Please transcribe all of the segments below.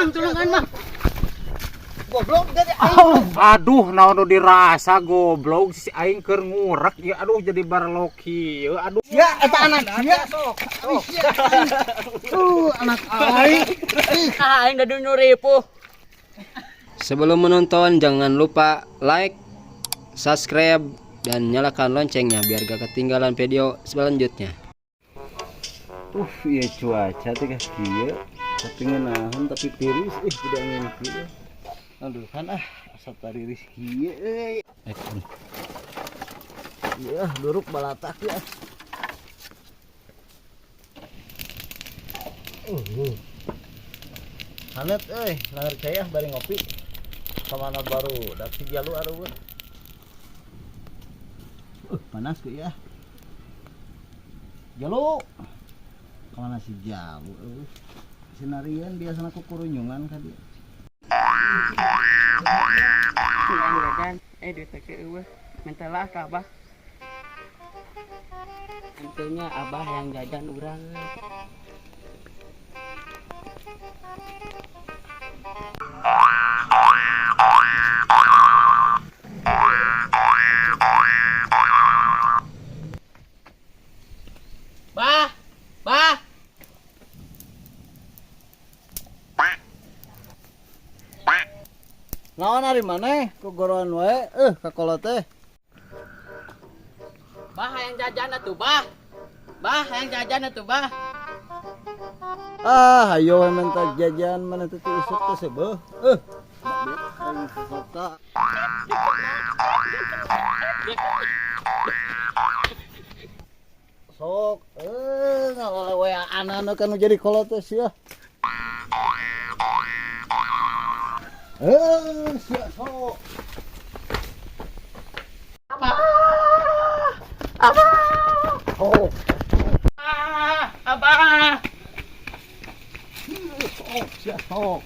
Mang, tulungan, Mang. Goblok jadi aing. Aduh, naon nu dirasa goblok si aing keur ngurek ya, aduh jadi barlok kieu. Aduh. Ya eta anak sia. Anak aing. Ah, aing da ripuh. Sebelum menonton, jangan lupa like, subscribe, dan nyalakan loncengnya biar gak ketinggalan video selanjutnya. Iya cuaca teh kieu, tapi ngeunaheun tapi tiris ih tidak angin kieu. Aduh kan ah asap tariris kieu euy. Iya, duruk balatak ya. Hanet euy, langer cai ah bari ngopi. Kamana baru dak si Jalu aruh. Panas ku ya. Jalu. Kamana si Jalu euy? Sinarian biasana ku kurunyungan ka dieu. Jajan, duit teh eueuh. Mintalah ka Abah. Tentunya Abah yang jajan urang. Bah, bah. Naon ari maneh ku goroan wae ka kolot teh. Bah hayang jajan atuh, bah. Bah hayang jajan atuh, bah. Ah, hayo we minta jajan maneh teh isuk teh seubeuh. Aing sesota. Sok, ngalalewean kan nu jadi kolot teh sia. Sia sok. Abah. Oh, Ah, Abah. sok sia sok.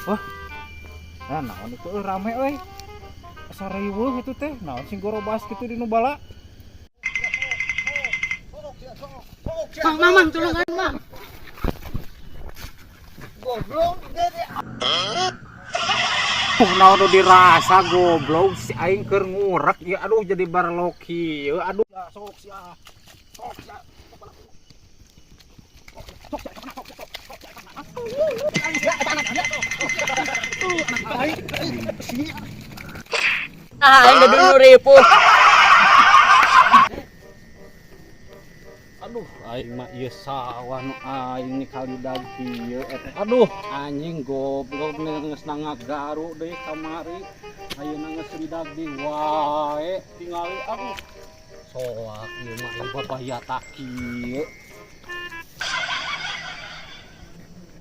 Wah. Nah, naon itu rame euy. Asa riweuh itu teh, naon sing gorobas kitu di nu bala. Mang, mang, mang, tulungan, Mang. Goblok jadi Tuh naon nu dirasa goblok si aing keur ngurek ya, aduh jadi barlok kieu. Aduh. Sok sia. Sok sia. Ah, aing da ripuh. Aduh aing mah ieu sawah nu aing kali dag kieu eta. Aduh anjing goblok geus nangagaru deui kamari. Ayeuna geus ridag deui wae tingali aduh. Soak ieu mah aing babayata kieu.